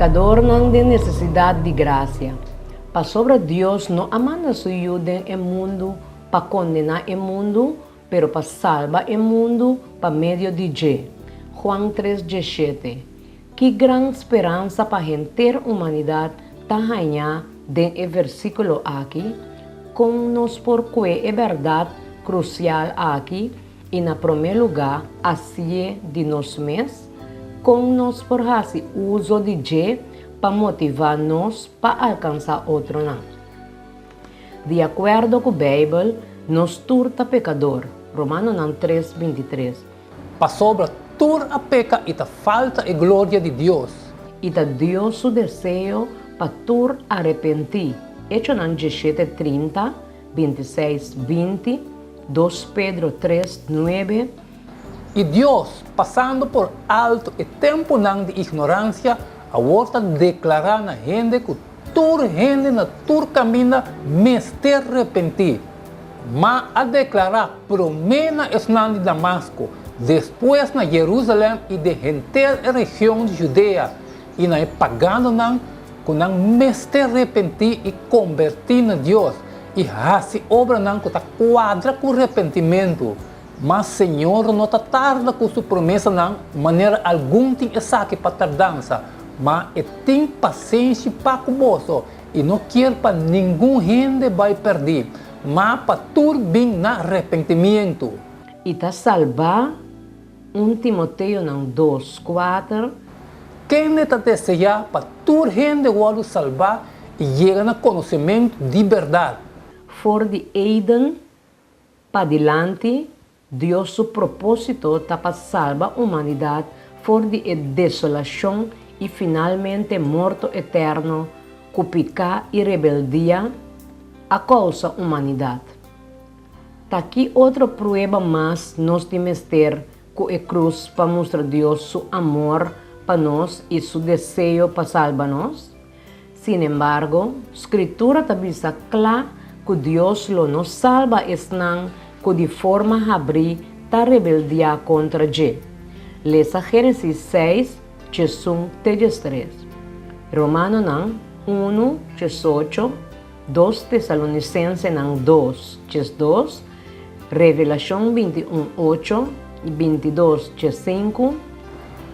Pekadornan den nesesidat di grasia. Pasobra Dios no a manda su Yu den e mundu pa kondená e mundu, pero pa salba e mundu pa medio di dje. Juan tres diesshete. Ki gran speransa pa henter humanidat ta hañá den e versíkulo aki! Kon nos por kue e bèrdat krusial aki i na promé lugá hasié di nos mes? Kon nos por hasi uso di dje pa motivá nos pa alkansá otronan? Di akuerdo ku Beibel, nos tur ta pekador, Romanonan tres, bintitres. Pasobra tur a peka i ta falta e gloria di Dios. I ta Dios su deseo pa tur arepentí, Echonan diesshete, trinta, bintiseis, binti, dos Pedro tres, nuebe. I Dios, pasando por alto e tempunan di ignoransia, awor ta deklará na hende ku Tur hende na tur kaminda mester repentí. Ma a deklará promé na esnan di Damasko, despues na Jerusalèm i den henter e region di Judea i na e paganonan ku nan mester repentí i kombertí na Dios i hasi obranan ku ta kuadra ku repentimentu. Ma Señor no ta tarda ku su promesanan manera algun tin esaki pa tardansa, ma e tin pasenshi pa ku boso i no kier pa ningun hende bai pèrdí, ma pa tur bin na repentimientu. I ta salbá, Un Timoteonan dos, kuater. Kende ta deseá pa tur hende wòrdu salbá i yega na konosementu di bèrdat. For di Eden Padilanti, Dios su propósito ta pa salba humanidat for di e desolashon i finalmente morto eterno ku piká i rebeldia a kousa humanidat. Ta ki otro prueba mas nos tin mester ku e krus pa mustra Dios su amor pa nos i su deseo pa salba nos? Sinembargo, Skritura ta bisa kla ku Dios lo no salba esnan ku di forma habrí ta rebeldiá kontra dje. Lesa Génesis seis, djesun te djestres, Romanonan unu, djesocho, Dos Tesalonisensenan dos, djesdos, Revelashon bintiun, ocho i bintidos, djesinku.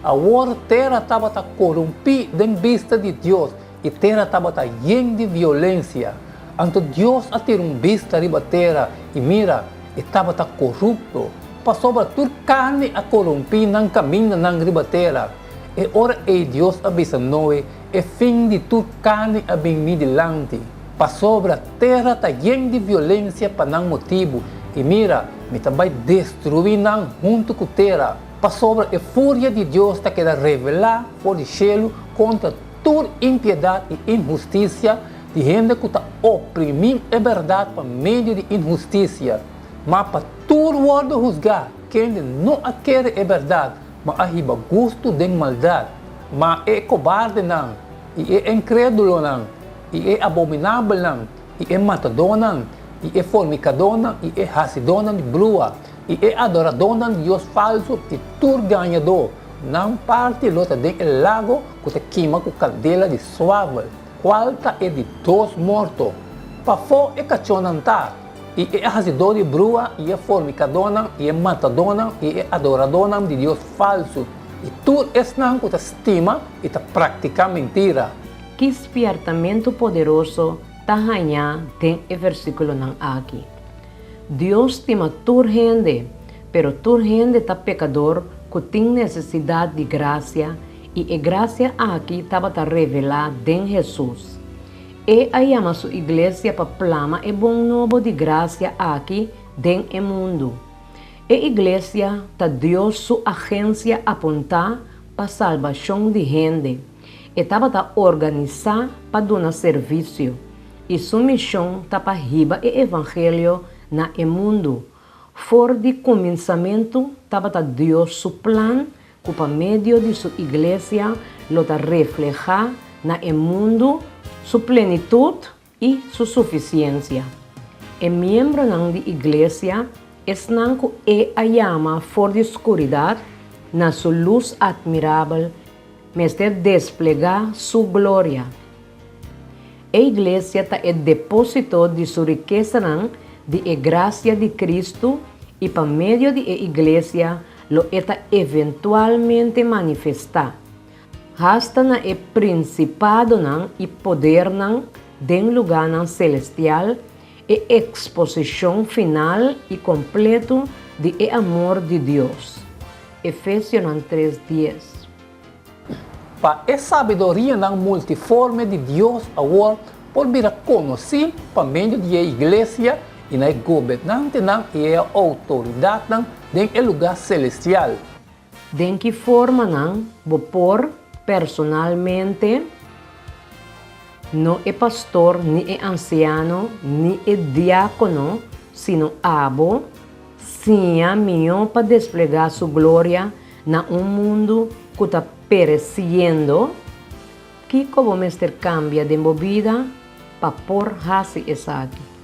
Awor tera tabata korumpí den bista di Dios i tera tabata yen di violensia. Anto Dios a tira un bista riba tera i mira, e tabata korupto, pasobra tur karni a korumpí nan kamindanan riba tera. E ora ei Dios a bisa Noe, E fin di tur karni a bin mi dilanti, pasobra tera ta yen di violensia pa nan motibu, i mira, mi ta bai destruí nan huntu ku tera. Pasobra e furia di Dios ta keda revelá for di shelu kontra tur impiedat i inhustisia di hende ku ta oprimí e bèrdat pa medio di inhustisia. Ma pa tur wòrdu husgá kende no a kere e bèrdat, ma a hiba gustu den maldat. Ma e kobardenan, i e inkrédulonan, i e abominabelnan, i e matadónan, i e fornikadónan, i e hasidónan di brua, I e adoradónan di dios falsu i tur gañadó, nan parti lo ta den e lago ku ta kima ku kandela di suavel, kual ta e di dos morto. Pafó e kachónan ta, i e hasidó di brua i e fornikadónan i e matadónan i e adoradónan di dios falsu i tur esnan ku ta stima i ta praktiká mentira. Ki spièrtamentu poderoso ta hañá den e versíkulonan aki? Dios stima tur hende, pero tur hende ta pekador ku tin nesesidat di grasia i e grasia aki tabata revelá den Hesus. E a yama su iglesia pa plama e bon nobo di grasia aki den e mundu. E iglesia ta Dios su agensia apuntá pa salbashon di hende. E tabata organisá pa duna servisio. I su mishon ta pa hiba e evangelio na e mundu. For di kuminsamentu tabata Dios su plan ku pa medio di su iglesia lo ta reflehá na e mundu su plenitut i su sufisiensia. E miembronan di iglesia, esnan ku E a yama for di skuridat na su lus atmirabel, mester desplegá Su gloria. E iglesia ta e depósito di Su rikesanan di e grasia di Kristu i pa medio di e iglesia lo e ta eventualmente manifestá, hasta na e prinsipadonan i podernan den lugánan selestial, e eksposishon final i kompletu di e amor di Dios. Efesionan 3, 10. Pa e sabidorianan multiforme di Dios awor por bira konosí pa medio di e iglesia i na e gobernantenan i e outoridatnan den e lugá selestial. Den ki formanan bo por personalmente, no e pastor ni e ansiano ni e diákono, sino abo, siña mihó pa desplegá su gloria na un mundu ku ta peresiendo? Kiko bo mester kambia den bo bida pa por hasi esaki?